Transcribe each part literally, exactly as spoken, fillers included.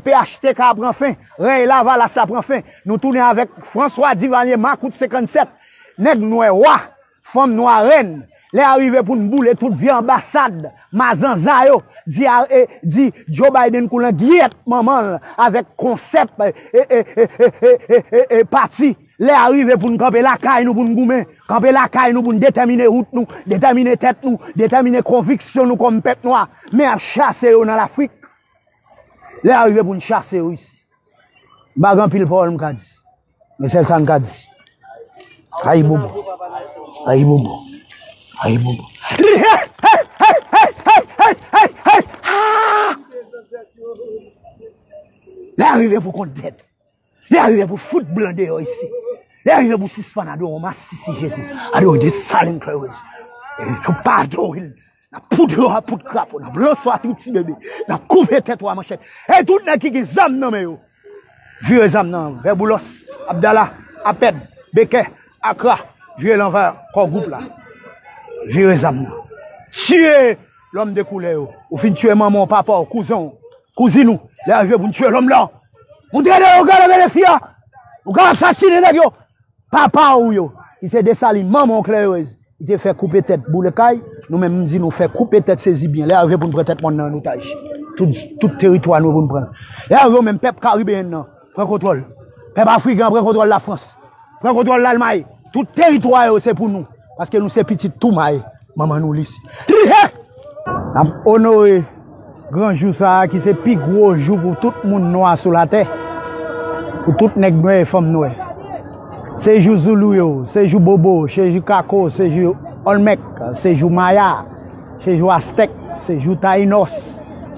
P H T K a pran fen, rèy Lavalas la pran fen. Nou tounen avèk François Duvalier, makout senkannsèt, nèg nwè wa, fanm nwa rèn. Lè a rive pou n boule tout vye anbasad mazanza yo, di, a- e, di Joe Biden kou langyèt manman l avèk konsèp e, e, e, e, e, e, e, e pati. Lè a rive pou n kanpe lakay nou pou n goumen, kanpe lakay nou pou n detèmine wout nou, detèmine tèt nou, detèmine konviksyon nou kòm pèp nwa. Men ap chase yo nan Lafrik. Lè a rive pou n chase yo isi. M pa gen anpil pawòl m ka di. Men sèl sa n ka di. Ayibobo. Ayibobo. Ayibobo. Lè a rive pou kont tèt. Lè a rive pou fout blan deyò isi. Lè a rive pou sispann adore w masisi Jezi. Adore Desalin Klewez. E yo pa adore l. N ap poudre w a poud krapo. N ap lanse w a trip ti bebe. N ap koupe tèt ou a manchèt. E tout nèg ki gen zam nan men yo. Vire zam nan. Vè Boulos, Abdala, Apèd, Bekè, Akra. Vire l anvè kò gwoup la. Vire zam nan. Tiye lòm de koulè yo. Ou fin tiye manman w, papa w, kouzen w, kouzin ou. Lè a rive pou n tiye lòm lan. Montre lè yo gade, gade fi a. Ou ka asasinen nèg yo. Papa w yo, ki se Desalin, manman w Klèyorèz, li te fè koupe tèt boule kay. Nou menm, m di nou fè koupe tèt sezi byen. Lè a rive pou n pran tèt mòn nan an otaj. Tout, tout teritwa nou pou n pran. Lè a rive menm pèp karibeyen nan, pran kontwòl. Pèp afriken an pran kontwòl Lafrans. Pran kontwòl Lalmay. Tout teritwa yo se pou nou. Paske nou se pitit Toumaye, manman nou Lisi. N ap onore gran jou sa a ki se pi gwo jou pou tout moun nwa sou latè. Pou tout nèg nwè e fanm nwè. Se jou Zoulou yo, se jou Bobo, se jou Kako, se jou Olmèk, se jou Maya, se jou Astèk, se jou Tayinòs,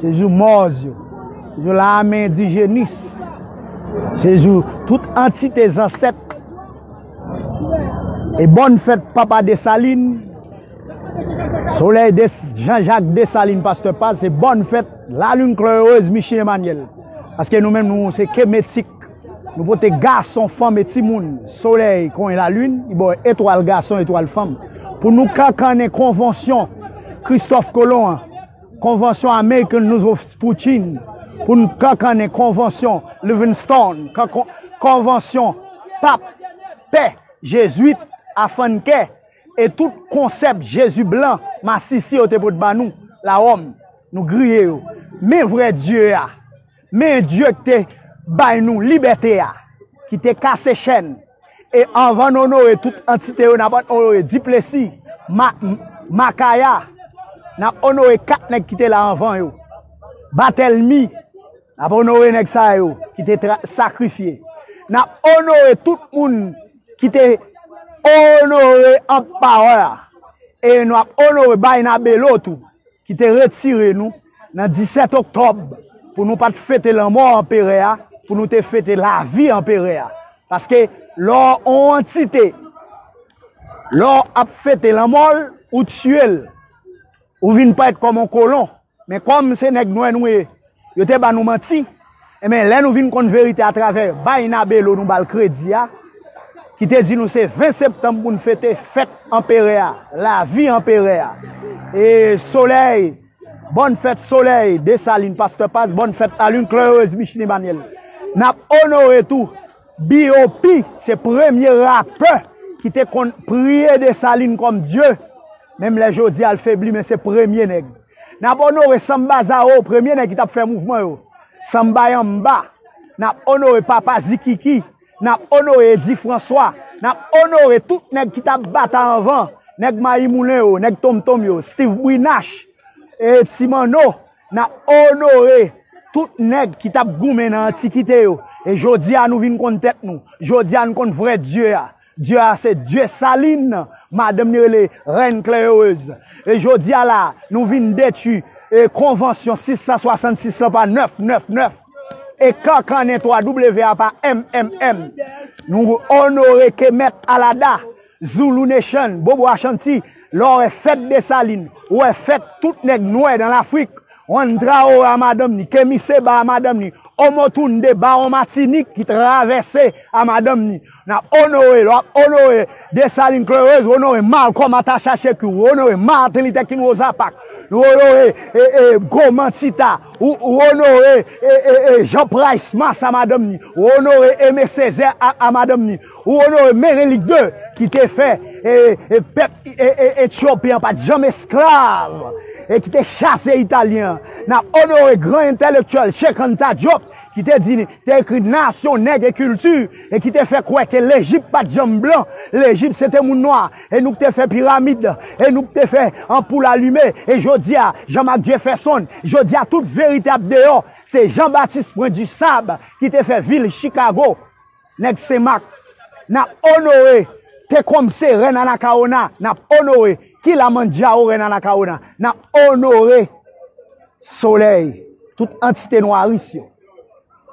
se jou Mòz yo, se jou lame endijenis, se jou tout antite zansèt. E bòn fèt papa Desalin, Solèy Des- Jean-Jacques Desalin, pastè Paz, se bòn fèt Lalin Klèyorèz Michi Emanyèl. Paske nou menm nou se kemetik. Nou pote gason, fanm e timoun, solèy konyen lalin, li ba w etwal gason, etwal fanm. Pou nou kankannen konvansyon Kristòf Kolon an, konvansyon American Nose Pucchin, pou n kankannen konvansyon Livingstone, kan- kon- konvansyon pap, pè, jezwit, afannkè, e tout konsèp Jezi blan, masisi yo te pot ba nou, lawòm, nou griye yo. Men vrè Dye a, men Dye ki te bay nou libète a, ki te kase chèn, E anvan n onore tout antite yo, n ap onore Diplesi, Ma- Makaya, n ap onore kat nèg ki te la anvan yo. Batèlmi, n ap onore nèg sa yo ki te tra- sakrifye. N ap onore tout moun ki te onore anpawè a. E nou ap onore Baynabelo tou, ki te retire nou nan disèt oktòb pou nou pa t fete lanmò anperè a, pou nou te fete lavi anperè a. Paske lè w on antite, lè w ap fete lanmò l, ou tiye l, ou vin parèt kòm on kolon. Men kòm se nèg nwè nou ye, yo te ba nou manti. Enben, lè nou vin konn verite atravè Baynabelo nou ba l kredi a, ki te di nou se ven septanm pou n fete fèt anperè a, lavi anperè a. E Solèy, bòn fèt Solèy, Desalin, pastè Paz, bòn fèt Lalin Klèyorèz, Michni Manyèl. N ap onore tou B O P, se premye rapè ki te konn priye Desalin kòm Dye. Menm lè jodi a l febli, men se premye nèg. N ap onore Sanba Zao, premye nèg ki t ap fè mouvman yo. Sanba Yanba. N ap onore Papa Zikiki. N ap onore Edi Franswa. N ap onore tout nèg ki t ap batay anvan. Nèg Mayi Moulen yo, nèg Tonmtonm yo, Steve Brinache, e Ti Manno. N ap onore tout nèg ki t ap goumen nan antikite yo. E jodi a, nou vin konn tèt nou. Jodi a, nou konn vrè Dye a. Dye a se Dye Salin, madanm li rele Rèn Klèyorèz. E jodi a la, nou vin detwi e konvansyon sis san swasannsis lan pa nèf nèf nèf. E kankannen twa W a pa M M M. Nou onore Kemet Alada, Zulu Nation, Bobo Ashanti, lè w wè fèt Desalin, ou wè fèt tout nèg nwè nan Lafrik, Juan Traoré a madanm ni, Kemi Seba a madanm ni, Omotunde, Bawon Matinik ki travèse a madanm ni. N ap onore, lè w ap onore Desalin Claireuse, ou onore Malcolm Atacha Sekou, ou onore Martin Luther King Rosa Parks, ou onore e, e, Goman Tita, ou, ou onore e, e, e, Jean Price Massa madanm ni, ou onore Aimé Césaire a, a madanm ni, ou onore Menelik de ki te fè e, e, pèp e, e, Etyopi an pa t janm esklav e ki te chase Italyen an. N ap onore gran entèlektyèl Cheikh Anta Diop ki te di, te ekri Nasyon, Nèg e Kilti e ki te fè kwè ke Lejip pa t janm blan, Lejip se te moun nwa e nou k te fè piramid e nou k te fè anpoul alime e jodi a Jean-Marc Jefferson, jodi a tout verite ap deyò. Se Jean Baptiste Point du Sable ki te fè vil Chicago. Nèg Senmak, n ap onore Tecumseh, rèn Anacaona, n ap onore Kilimanjaro, rèn Anacaona, n ap onore solèy, tout antite nwaris yo,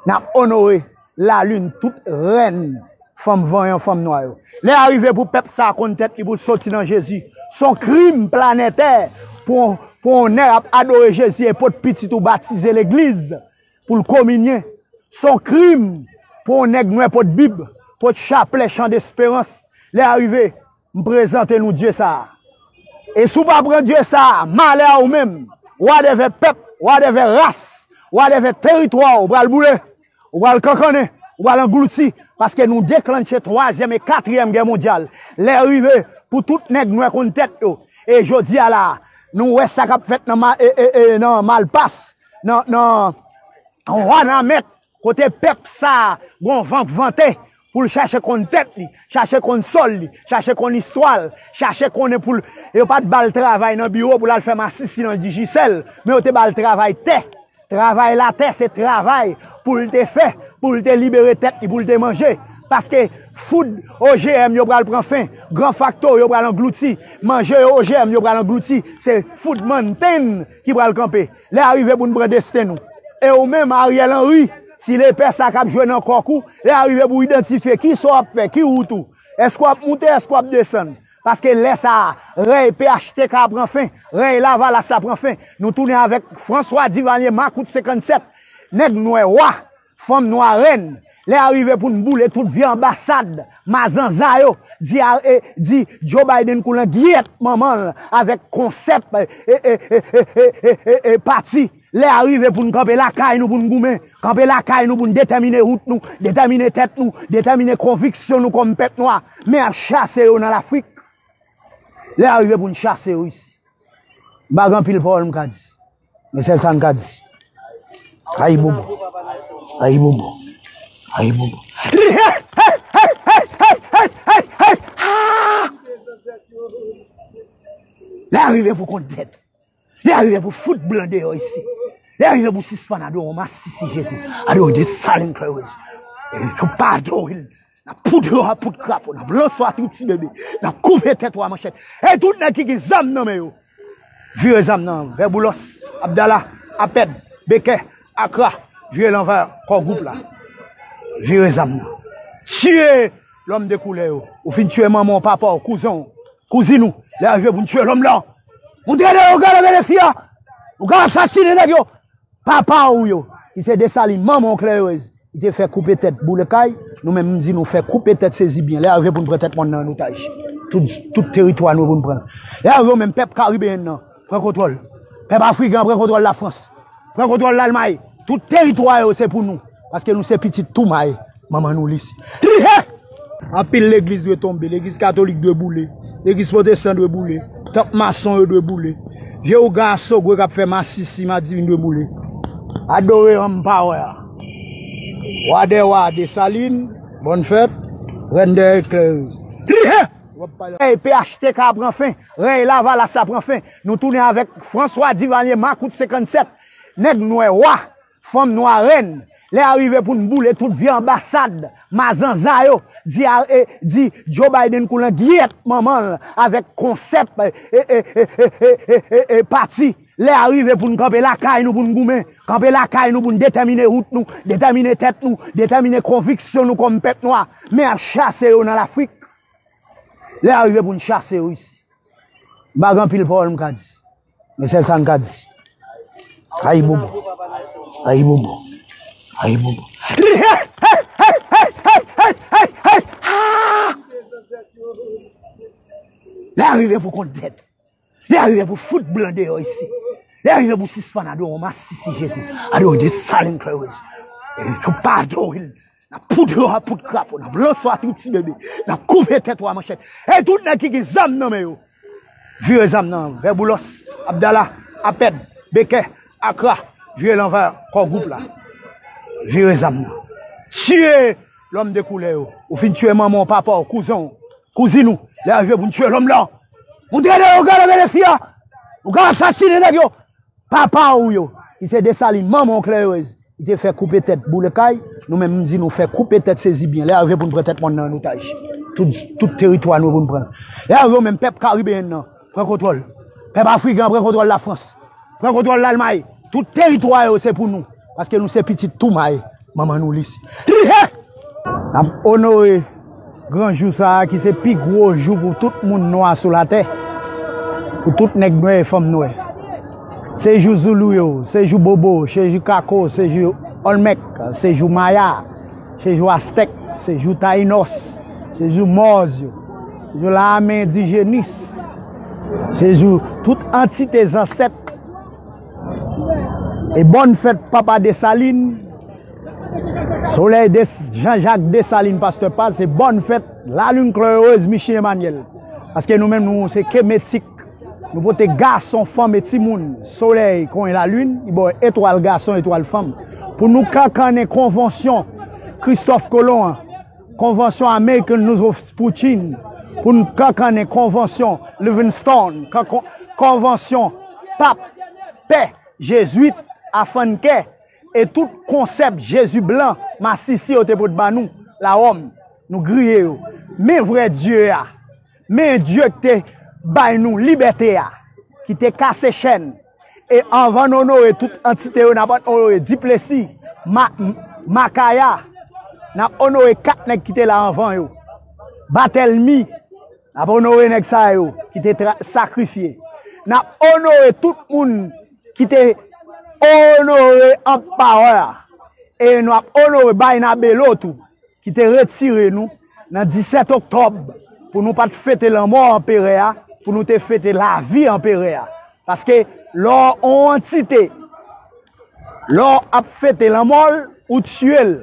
n ap onore lalin, tout rèn, fanm vanyan, fanm nwa yo. Lè a rive pou pèp sa a konn tèt li, pou l soti nan Jezi. Se yon krim planètè pou, pou yon nèg ap adore Jezi e pot pitit ou batize legliz pou l kominyen. Se yon krim pou yon nèg nwè pot Bib, pot chaplè, chan desperans. Lè a rive, m prezante nou Dye sa a. E si w pa pran Dye sa a, malè a ou menm, wadèvè pèp, wadèvè ras, wadèvè teritwa, ou pral boule, ou pral kankannen, ou pral anglouti, paske nou deklanche twazyèm e katriyèm gè mondyal. Lè a rive pou tout nèg nwè konn tèt yo. E jodi a la, nou wè sa k ap fèt nan, ma, e, e, e, nan Malpas, nan, nan Wanament, kote pèp sa a gon van k vante pou l chache konn tèt li, chache konn sòl li, chache konn istwa l, chache konnen pou l. Yo pa t ba l travay nan biwo pou l al fè masisi nan Digicel, men yo te ba l travay tè. Travay latè se travay pou l te fè, pou l te libere tèt li, pou l te manje. Paske food O G M yo pral pran fen, gran faktori yo pral anglouti, manje yo O G M yo pral anglouti, se Food Mountain ki pral kanpe. Lè a rive pou n pran desten nou. E ou menm, Ariel Henry, ti lepè sa k ap jwe nan kòk ou, lè a rive pou w idantifye kisa w ap fè, ki wout ou. Èske w ap moute, èske w ap desann? Paske lè sa a, rèy P H T K a pran fen, rèy Lavalas la pran fen. Nou tounen avèk François Duvalier, makout senkannsèt, nèg nwè wa, fanm nwa rèn. Lè a rive pou n boule tout vye anbasad mazanza yo. Di, a, e, di Joe Biden kou langiyèt manman l avèk konsèp e, e, e, e, e, e, e, e pati. Lè a rive pou n kanpe lakay nou pou n goumen. Kanpe lakay nou pou n detèmine wout nou, detèmine tèt nou, detèmine konviksyon nou kòm pèp nwa. Men ap chase yo nan Lafrik. Lè a rive pou n chase yo isi. M pa gen anpil pawòl m ka di. Men sèl sa n ka di. Ayibobo. Ayibobo. Ayibobo. Lè a rive pou konn tèt. Lè a rive pou fout blan deyò isi. Lè a rive pou sispann adore yon masisi Jezi. Adore Desalin Claireuse. E nou pa adore l. N ap poudre w a poud krapo, n ap lanse w a tou ti bebe, n ap koupe tèt ou a manchèt. E tout nèg ki gen zam nan men yo, vire zam nan. Vè Boulos, Abdala, Apèd, Bekè, Akra, vire l anvè kò gwoup la. Vire zam nan. Tiye lòm de koulè yo. Ou fin tiye manman w, papa w, kouzen w, kouzin ou. Lè a rive pou n tiye lòm lan. Montre lè yo gade, gade fi a. Ou ka asasinen nèg yo. Papa w yo, ki se Desalin, manman w Claireuse, li te fè koupe tèt, boule kay, nou menm m di nou fè koupe tèt, sezi byen. Lè a rive pou n pran tèt mòn nan an otaj. Tout, tout teritwa nou pou n pran. Lè a rive ou menm pèp karibeyen nan, pran kontwòl. Pèp afriken an pran kontwòl Lafrans. Pran kontwòl Lalmay. Tout teritwa yo se pou nou. Paske nou se pitit Toumaye. Manman nou Lisi. Anpil legliz dwe tonbe. Legliz katolik dwe boule. Legliz pwotestan dwe boule. Tanp mason yo dwe boule. Vye ougan a sogwe k ap fè masisi madivin dwe boule. Adore Emperor. Wa dè wa Desalin. Bòn fèt. Rèn dè Claireuse. Rèy P H T K a pran fen. Rèy Lavalas la pran fen. Nou tounen avèk François Duvalier, makout senkannsèt. Nèg nwè wa. Fanm nwa rèn. Lè a rive pou n boule tout vye anbasad mazanza yo. Di, a, e, di Joe Biden kou langiyèt manman l avèk konsèp e, e, e, e, e, e, e pati. Lè a rive pou n kanpe lakay nou pou n goumen. Kanpe lakay nou pou n detèmine wout nou, detèmine tèt nou, detèmine konviksyon nou kòm pèp nwa. Men ap chase yo nan Lafrik. Lè a rive pou n chase yo isi. M pa gen anpil pawòl m ka di. Men sèl sa n ka di. Ayibobo. Ayibobo. Ayibobo. Lè a rive pou konn tèt. Lè a rive pou fout blan deyò isi. Lè a rive pou sispann adore yon masisi Jezi. Adore Desalin Klewez. E nou pa adore l. N ap poudre w a poud krapo. N ap lanse w a trou ti bebe. N ap koupe tèt ou a manchèt. E tout nèg ki gen zam nan men yo. Vire zam nan. Vè Boulos, Abdala, Apèd, Bekè, Akra. Vire l anvè kò gwoup la. Vire zam nan. Tiye lòm de koulè yo. Ou fin tiye manman w, papa w, kouzen w, kouzin ou. Lè a rive pou n tiye lòm lan. Montre de yo gade, gade fi a. Ou ka asasinen nèg yo. Papa ou yo, ki se Desalin, manman w Klewez, ki te fè koupe tèt boule kay, nou menm m di nou fè koupe tèt sezi byen. Lè a rive pou n pran tèt mòn nan an otaj. Tout, tout teritwa nou pou n pran. Lè a rive menm pèp karibeyen nan, pran kontwòl. Pèp afriken an pran kontwòl Lafrans. Pran kontwòl Lalmay. Tout teritwa yo se pou nou. Paske nou se pitit Toumaye, manman nou Lisi. N ap onore gran jou sa a ki se pi gwo jou pou tout moun nwa sou latè, pou tout nèg nwè e fanm nwè. Se jou Zoulou yo, se jou Bobo, se jou Kako, se jou Olmèk, se jou Maya, se jou Astèk, se jou Tayinòs, se jou Mòz yo, se jou lame endijènis, se jou tout antite zansèt. E bòn fèt Papa Desalin, Solèy de Jean-Jacques Dessalines, Pastè Paz, se bòn fèt Lalin Klewez, Michi Emanyèl. Paske nou menm nou se kemetik. Nou pote gason, fanm e timoun. Solèy konyen lalin, li ba w etwal gason, etwal fanm. Pou nou kankannen konvansyon Kristòf Kolon an, konvansyon American Nose Pucchin, pou n kankannen konvansyon Livingstone, kan-, kon-, konvansyon pap, pè, jezwit, afannkè, e tout konsèp Jezi blan, masisi yo te pot ba nou, lawòm, nou griye yo. Men vrè Dye a, men Dye ki te bay nou libète a, ki te kase chèn, e anvan n onore tout antite yo, n ap onore Diplesi, Ma-, Makaya, n ap onore kat nèg ki te la anvan yo. Batèlmi, n ap onore nèg sa yo ki te tra-, sakrifye. N ap onore tout moun ki te onore anperè a. E n ap onore Bayna Bello tou, ki te retire nou nan disèt oktòb pou nou pa t fete lanmò anperè a, pou nou te fete lavi anperè a. Paske lè w on antite, lè w ap fete lanmò l, ou tiye l,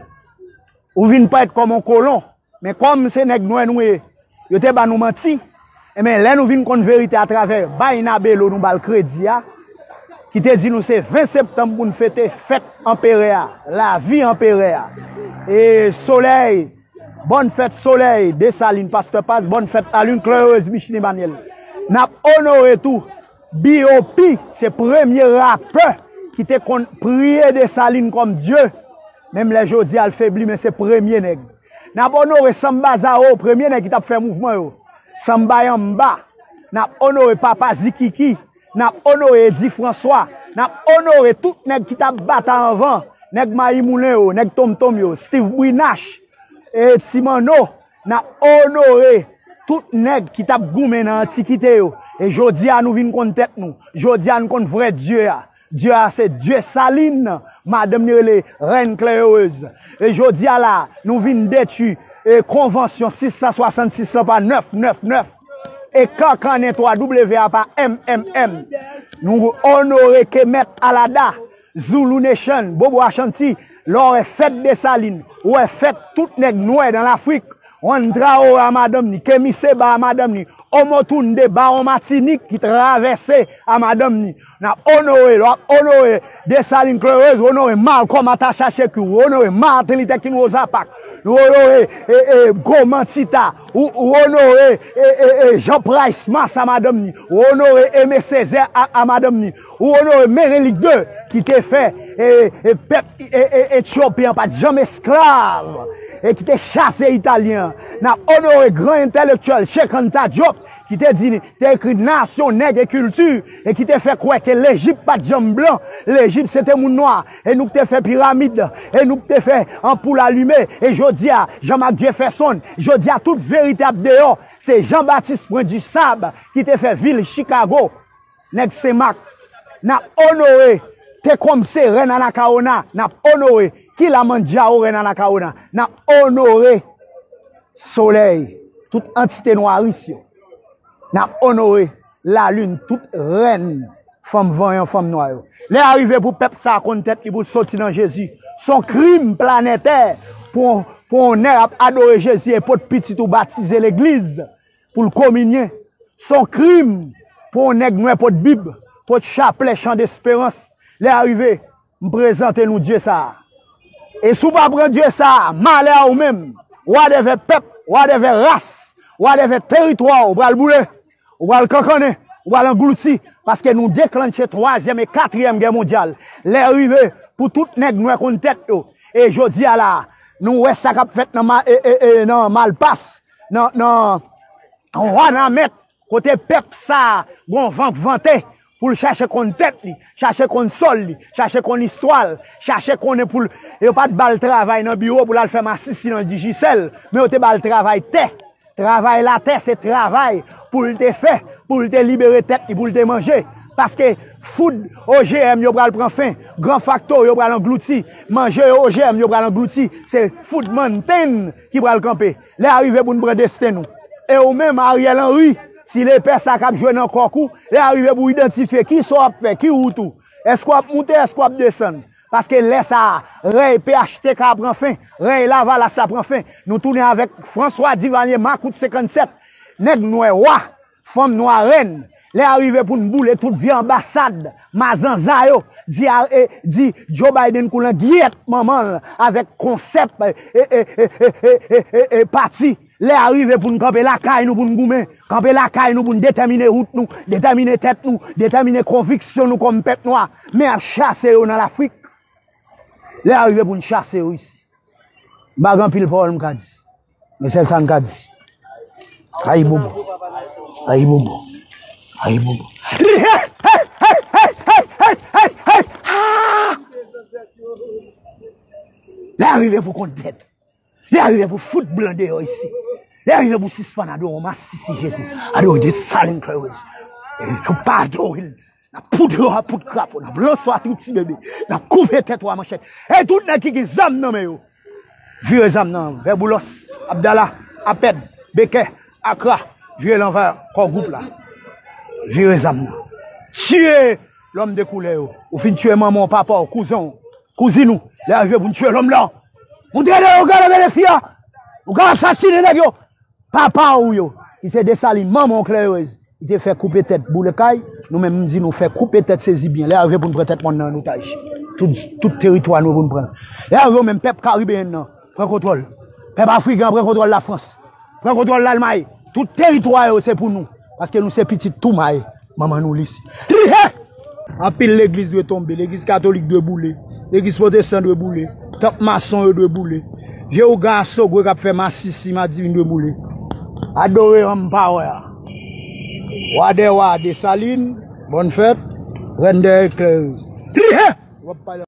ou vin parèt kòm on kolon. Men kòm se nèg nwè nou ye, yo te ba nou manti. Enben, lè nou vin konn verite atravè Bayna Bello nou ba l kredi a, ki te di nou se ven septanm pou n fete fèt anperè a, lavi anperè a. E Solèy, bòn fèt Solèy, Desalin, Pastè Paz, bòn fèt Lalin Klewez, Michi Emanyèl. N ap onore tou B O P, se premye rapè ki te konn priye Desalin kòm Dye. Menm lè jodi a l febli, men se premye nèg. N ap onore Sanba Zao, premye nèg ki t ap fè mouvman yo. Sanba Yanmba. N ap onore Papa Zikiki. N ap onore Edi Franswa. N ap onore tout nèg ki t ap batay anvan. Nèg Mayi Moulen yo, nèg Tonmtonm yo, Steve Brinache, e Ti Manno. N ap onore tout nèg ki t ap goumen nan antikite yo. E jodi a, nou vin konn tèt nou. Jodi a, nou konn vrè Dye a. Dye a se Dye Salin, madanm li rele Rèn Klè Erez. E jodi a la, nou vin detwi, e, konvansyon sis san swasannsis lan pa nèf nèf nèf. E kankannen twa W a pa M M M. Nou onore Kemet Alada, Zulu Nation, Bobo Ashanti, lè w wè fèt Desalin, ou wè fèt tout nèg nwè nan Lafrik, Juan Traoré a madanm ni, Kemi Seba a madanm ni, Omotunde, Bawon Matinik ki travèse a madanm ni. N ap onore, lè w ap onore Desalin Klè Erez, ou onore Malcolm Atacha Sheki, ou onore Martin Luther King Rosa Parks, ou onore, e, e, Goman Tita, ou, ou onore, e, e, e, Jean Price Mars a madanm ni, ou onore Aimé Césaire a, a madanm ni, ou onore Menelik de, ki te fè, e, e, pèp, e, e, Etyopi an pa t janm esklav, e ki te chase Italyen an. N ap onore gran entèlektyèl Cheikh Anta Diop, ki te di, te ekri Nasyon, Nèg e Kilti, e ki te fè kwè ke Lejip pa t janm blan, Lejip se te moun nwa, e nou ki te fè piramid, e nou ki te fè anpoul alime, e jodi a, Jean-Marc Jefferson, jodi a, tout verite ap deyò, se Jean-Baptiste Point du Sable ki te fè vil Chicago. Nèg Senmak, n ap onore Tecumseh, rèn Anacaona, n ap onore. Quilamandjaro, rèn Anacaona, n ap onore solèy, tout antite nwaris yo. N ap onore lalin, tout rèn, fanm vanyan, fanm nwa yo. Lè a rive pou pèp sa a konn tèt li, pou l soti nan Jezi. Se yon krim planètè pou, pou yon nèg ap adore Jezi e pot pitit ou batize legliz pou l kominye. Se yon krim pou yon nèg nwè pot Bib, pot chaplè, chan desperans. Lè a rive, m prezante nou Dye sa a. E si w pa pran Dye sa a, malè a ou menm, wadèvè pèp, wadèvè ras, wadèvè teritwa ou pral boule, ou pral kankannen, ou pral anglouti, paske nou deklanche twazyèm e katriyèm gè mondyal. Lè rive pou tout nèg nwè konn tèt yo. E jodi a la, nou wè sa k ap fèt nan, ma, e, e, e, nan Malpas, nan, nan Wanament, kote pèp sa a gon van k vante pou l chache konn tèt li, chache konn sòl li, chache konn istwa l, chache konnen pou l. Yo pa t ba l travay nan biwo pou l al fè masisi nan Digicel, men yo te ba l travay tè. Travay latè se travay pou l te fè, pou l te libere tèt li, pou l te manje. Paske food O G M yo pral pran fen, gran faktori yo pral anglouti, manje yo O G M yo pral anglouti, se food mountain ki pral kanpe. Lè a rive pou n pran desten nou. E ou menm, Ariel Henry, ti lepè sa k ap jwe nan kòk ou, lè a rive pou w idantifye kisa w ap fè, ki wout ou. Èske w ap moute, èske w ap desann? Paske lè sa a, rèy P H T K a pran fen, rèy Lavalas la pran fen. Nou tounen avèk François Duvalier, makout senkannsèt, nèg nwè wa, fanm nwa rèn. Lè a rive pou n boule tout vye anbasad mazanza yo, di, a, e, di Joe Biden kou langiyèt manman l avèk konsèp, e, e, e, pati. Lè a rive pou n kanpe lakay nou, pou n goumen. Kanpe lakay nou, pou n detèmine wout nou, detèmine tèt nou, detèmine konviksyon nou kòm pèp nwa. Men ap chase yo nan Lafrik. Lè a rive pou n chase yo isi. M pa gen anpil pawòl m ka di. Men sèl sa m ka di. Ayibobo. Ayibobo. Ayibobo. Lè a rive pou konn tèt. Lè a rive pou fout blan deyò isi. Lè a rive pou sispann adore yon masisi Jezi. Adore Desalin Klèwèz. E nou pa adore l. N ap poudre w a poud krapo, n ap lanse w a tou ti bebe, n ap koupe tèt w a manchèt. E tout nèg ki gen zam nan men yo, vire zam nan vè Boulos, Abdala, Apèd, Bekè, Akra, vire l anvè kò gwoup la. Vire zam nan. Tiye lòm de koulè yo. Ou fin tiye manman w, papa w, kouzen w, kouzin ou. Lè a rive pou n tiye lòm lan. Montre yo, gade, gade fi a. Ou ka asasinen nèg yo. Papa w yo, ki se Desalin, manman w Klèwèz, li te fè koupe tèt boule kay, nou menm m di nou fè koupe tèt sezi byen. Lè a rive pou n pran tèt mòn nan an otaj. Tout, tout teritwa nou pou n pran. Lè a rive ou menm pèp karibeyen nan, pran kontwòl. Pèp afriken an pran kontwòl Lafrans. Pran kontwòl Lalmay. Tout teritwa yo se pou nou. Paske nou se pitit tou may. Manman nou lisi. Anpil legliz dwe tonbe. Legliz katolik dwe boule. Legliz pwotestan dwe boule. Tanp mason yo dwe boule. Vye ougan a sogwe k ap fè masisi madivin dwe boule. Adore an m pa wè a. Wa dè wa Desalin, bòn fèt, rèn dè eklèz.